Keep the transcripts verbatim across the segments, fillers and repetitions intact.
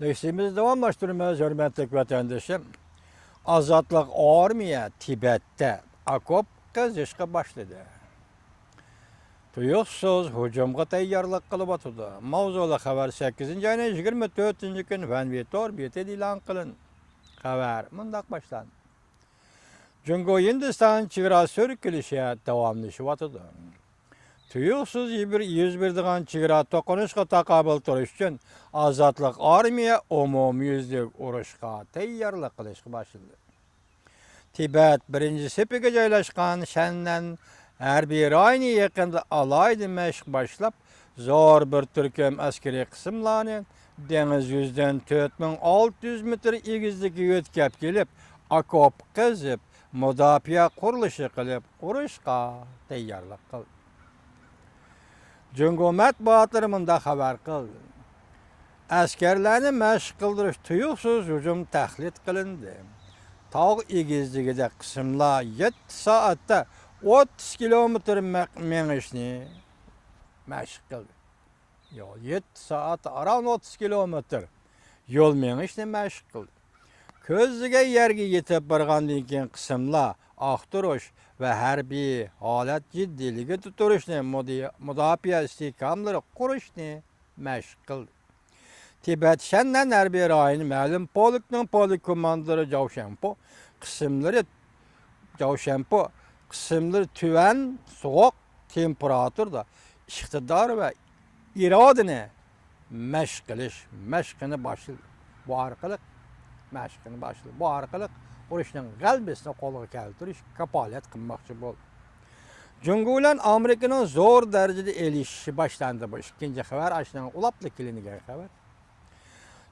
لېكسىيىمىزنى داۋاملاشتۇرىمىز، ھۆرمەتلىك ۋەتەندىشىم. ئازادلىق ئارمىيە تىبەتتە ئاكوپ قېزىشقا باشلىدى. تۇيۇقسىز ھۇجۇمغا تەييارلىق قىلىۋاتىدۇ. ماۋزۇلۇق خەۋەر سەككىزىنچى ئاينىڭ يىگىرمە تۆتىنچى كۈنى ۋەنۋى تور بېتىدە ئېلان قىلىندى. خەۋەر مۇنداق باشلاندى. جۇڭگو ھىندىستان چېگرا سۈركىلىشى داۋاملىشىۋاتىدۇ. تۇيۇقسىز يۈز بېرىدىغان چېگرا توقۇنۇشقا تاقابىل تۇرۇش ئۈچۈن ئازادلىق ئارمىيە ئومۇميۈزلۈك ئۇرۇشقا تەييارلىق قىلىشقا باشلىدى. تىبەت بىرىنچى سېپىگە جايلاشقان شەننەن ھەربىي رايونى يېقىندا ئالاھىدە مەشىق باشلاپ، زور بىر تۈركۈم ئەسكىرىي قىسىملارنى دېڭىز يۈزىدىن تۆت مىڭ ئالتە يۈز مېتىر ئېگىزلىككە يۆتكەپ كېلىپ، ئاكوپ قېزىپ، مۇداپىئە قۇرۇلۇشى قىلىپ، ئۇرۇشقا تەييارلىق قىلدى. جۇڭگو مەتبۇئاتلىرى مۇنداق خەۋەر قىلدى: ئەسكەرلەرنى مەشىق قىلدۇرۇش تۇيۇقسىز ھۇجۇم تەھدىت قىلىندى. تاغ ئېگىزلىكىدە قىسىملار يەتتە سائەتتە ئوتتۇز كىلومېتىر مە-، مېڭىشنى مەشىق قىلدى. يول، يەتتە سائەت ئاران ئوتتۇز كىلومېتىر يول مېڭىشنى مەشىق قىلدى. كۆزلىگەن يەرگە يېتىپ بارغاندىن كېيىن، قىسىملار ئاختۇرۇش ۋە ھەربىي ھالەت جىددىيلىكىدە تۇرۇشنى، مۇدىيە-، مۇداپىئە ئىستىھكاملىرى قۇرۇشنى مەشىق قىلدى. تىبەت شەننەن ھەربىي رايونى مەلۇم پولكنىڭ پولك كوماندىرى جاۋ شەنپو قىسىملىرى جاۋ شەنپو قىسىملىرى تۆۋەن، سوغۇق تېمپېراتۇرىدا ئىقتىدار ۋە ئىرادىنى مەشىق قىلىش مەشقىنى باشلىدى. بۇ ئارقىلىق مەشىقىنى باشلىدى. بۇ ئارقىلىق ئۇرۇشنىڭ غەلىبىسىنى قولغا كەلتۈرۈش كاپالەت قىلماقچى بولدى. جۇڭگو بىلەن ئامېرىكىنىڭ زور دەرىجىدە ئېلىشىشى باشلاندى. بۇ ئىككىنچى خەۋەر، ئاشۇنىڭ ئۇلاپلا كېلىنگەن خەۋەر.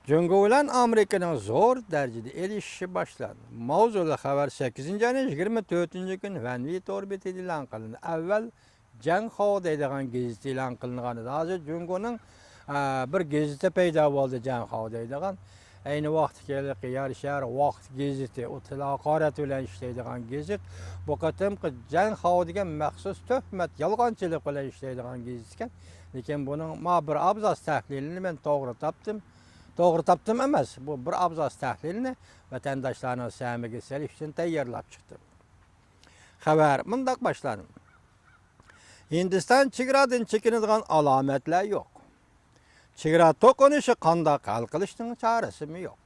جۇڭگو بىلەن ئامېرىكىنىڭ زور دەرىجىدە ئېلىشىشى باشلاندى. ماۋزۇلۇق خەۋەر سەككىزىنچى ئاينىڭ يىگىرمە تۆتىنچى كۈنى ۋەنۋى تور بېتىدە ئېلان قىلىندى. ئەۋۋەل جەنخاۋ دەيدىغان گېزىت ئېلان قىلىنغان ئىدى. ھازىر جۇڭگونىڭ، ئە، بىر گېزىتى پەيدا بولدى، جەنخاۋ دەيدىغان. ئەينى ۋاقىتتىكى ھېلىقى يەر شەھەر ۋاقىت گېزىتى، ئۇ تىل ھاقارەت بىلەن ئىشلەيدىغان گېزىت. بۇ قېتىمقى جەنخاۋ دېگەن مەخسۇس تۆھمەت، يالغانچىلىق بىلەن ئىشلەيدىغان گېزىت ئىكەن. لېكىن بۇنىڭ ما بىر ئابزاس تەھلىلىنى مەن توغرا تاپتىم. توغرا تاپتىم ئەمەس، بۇ بىر ئابزاس تەھلىلنى ۋەتەنداشلارنىڭ سەمىگە سېلىش ئۈچۈن تەييارلاپ چىقتىم. خەۋەر مۇنداق باشلاندى. ھىندىستان چېگرادىن چېكىنىدىغان ئالامەتلەر يوق. چېگرا توقۇنۇشى قانداق ھەل قىلىشنىڭ چارىسىمۇ يوق.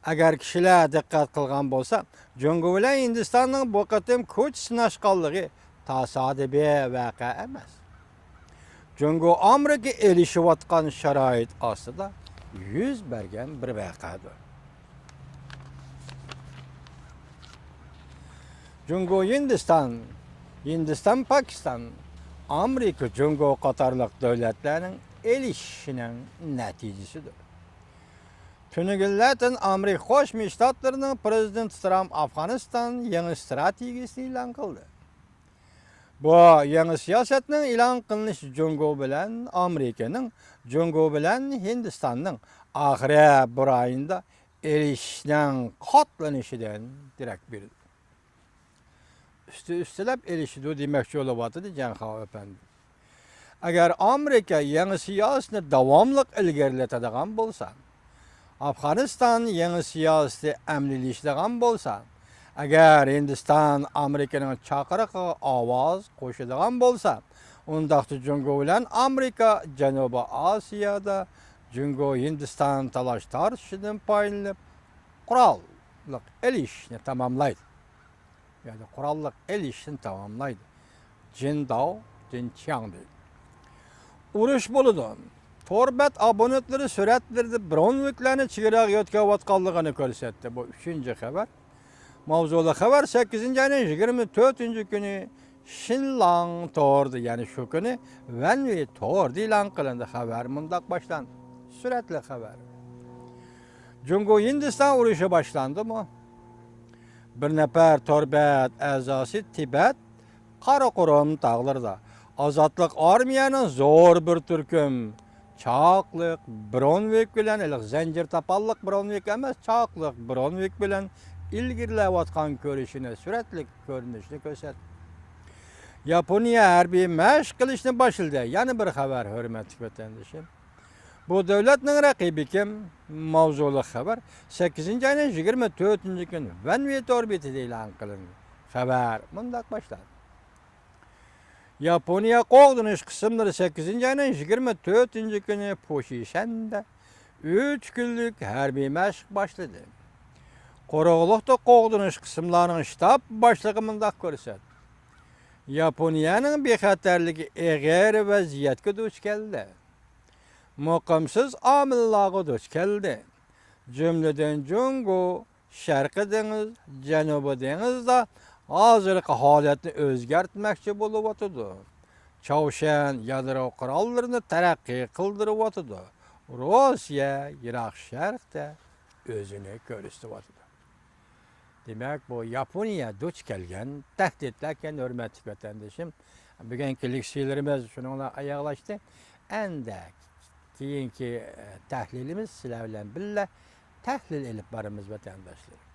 ئەگەر كىشىلەر دىققەت قىلغان بولسا، جۇڭگو بىلەن ھىندىستاننىڭ بۇ قېتىم كۈچ سىناشقانلىقى تاسادىپىي ۋەقە ئەمەس. جۇڭگو ئامېرىكا ئېلىشىۋاتقان شارائىت ئاستىدا يۈز بەرگەن بىر ۋەقەدۇر. جۇڭگو ھىندىستان، ھىندىستان پاكىستان، ئامېرىكا جۇڭگو قاتارلىق دۆلەتلەرنىڭ ئېلىشىشىنىڭ نەتىجىسىدۇر. تۈنۈگۈنلەتىن ئامېرىكا قوشما شتاتلىرىنىڭ پىرېزىدېنتى ترامپ ئافغانىستان يېڭى ئىستراتېگىيىسىنى ئېلان قىلدى. بۇ يېڭى سىياسەتنىڭ ئېلان قىلىنىشى جۇڭگو بىلەن ئامېرىكىنىڭ، جۇڭگو بىلەن ھىندىستاننىڭ ئاخىرى بىر ئايدا ئېلىشىشنىڭ قاتلىنىشىدىن دېرەك بېرىدۇ. ئۈستى ئۈستىلەپ ئېلىشىدۇ دېمەكچى بولۇۋاتىدۇ جەنخاۋ ئەپەندى. ئەگەر ئامېرىكا يېڭى سىياسىتىنى داۋاملىق ئىلگىرىلىتىدىغان بولسا، ئافغانىستان يېڭى سىياسىتى ئەمەلىيلىشىدىغان بولسا، ئەگەر ھىندىستان ئامېرىكىنىڭ چاقىرىقىغا ئاۋاز قوشىدىغان بولسا، ئۇنداقتا جۇڭگو بىلەن ئامېرىكا جەنۇبىي ئاسىيادا جۇڭگو ھىندىستان تالاش تارتىشىدىن پايدىلىنىپ، قوراللىق ئېلىشىشنى تاماملايدۇ. يەنى قوراللىق ئېلىشىشنى تاماملايدۇ. جىنداۋ جىنچياڭ دەيدۇ. ئۇرۇش بولىدۇ. تور بەت ئابونېنتلىرى سۈرەتلىرىدە برونۋىكلارنى چېگراغا يۆتكەۋاتقانلىقىنى كۆرسەتتى. بۇ ئۈچىنچى خەۋەر. ماۋزۇلۇق خەۋەر سەككىزىنچى ئاينىڭ يىگىرمە تۆتىنچى كۈنى شىنلاڭ توردا، يەنى شۇ كۈنى ۋەنۋى توردا ئېلان قىلىندى. خەۋەر مۇنداق باشلاندى. سۈرەتلىك خەۋەر. جۇڭگو ھىندىستان ئۇرۇشى باشلاندىمۇ؟ بىر نەپەر تور بەت ئەزاسى تىبەت قاراقۇرۇم تاغلىرىدا ئازادلىق ئارمىيەنىڭ زور بىر تۈركۈم چاقلىق برونۋىك بىلەن، ھېلىقى زەنجىر تاپانلىق برونۋىك ئەمەس، چاقلىق برونۋىك بىلەن ئىلگىرىلەۋاتقان كۈرىشىنى سۈرەتلىك كۆرۈنۈشنى كۆرسەتتى. ياپونىيە ھەربىي مەشىق قىلىشنى باشلىدى. يەنە بىر خەۋەر، ھۆرمەتلىك ۋەتەندىشىم. بۇ دۆلەتنىڭ رەقىبى كىم؟ ماۋزۇلۇق خەۋەر سەككىزىنچى ئاينىڭ يىگىرمە تۆتىنچى كۈنى ۋەنۋى تور بېتىدە ئېلان قىلىندى. خەۋەر مۇنداق باشلاندى. ياپونىيە قوغدىنىش قىسىملىرى سەككىزىنچى ئاينىڭ يىگىرمە تۆتىنچى كۈنى پۇشىشەندە ئۈچ كۈنلۈك ھەربىي مەشىق باشلىدى. قۇرۇقلۇقتا قوغدىنىش قىسىملارنىڭ شتاب باشلىقى مۇنداق كۆرسەتتى: ياپونىيەنىڭ بىخەتەرلىكى ئېغىر ۋەزىيەتكە دۇچ كەلدى. مۇقىمسىز ئامىللارغا دۇچ كەلدى. جۈملىدىن جۇڭگو شەرقىي دېڭىز، جەنۇبىي دېڭىزدا ھازىرقى ھالەتنى ئۆزگەرتمەكچى بولۇۋاتىدۇ. چاۋشيەن يادرو قوراللىرىنى تەرەققىي قىلدۇرۇۋاتىدۇ. روسىيە يىراق شەرقتە ئۆزىنى كۆرسىتىۋاتىدۇ. دېمەك، بۇ ياپونىيە دۇچ كەلگەن تەھدىتلەركەن، ھۆرمەتلىك ۋەتەندىشىم. بۈگۈنكى لېكسىيەلىرىمىز شۇنىڭ بىلەن ئاياغلاشتى. ئەندى كېيىنكى، ئە، تەھلىلىمىز سىلەر بىلەن بىللە تەھلىل ئېلىپ بارىمىز، ۋەتەنداشلىرىم.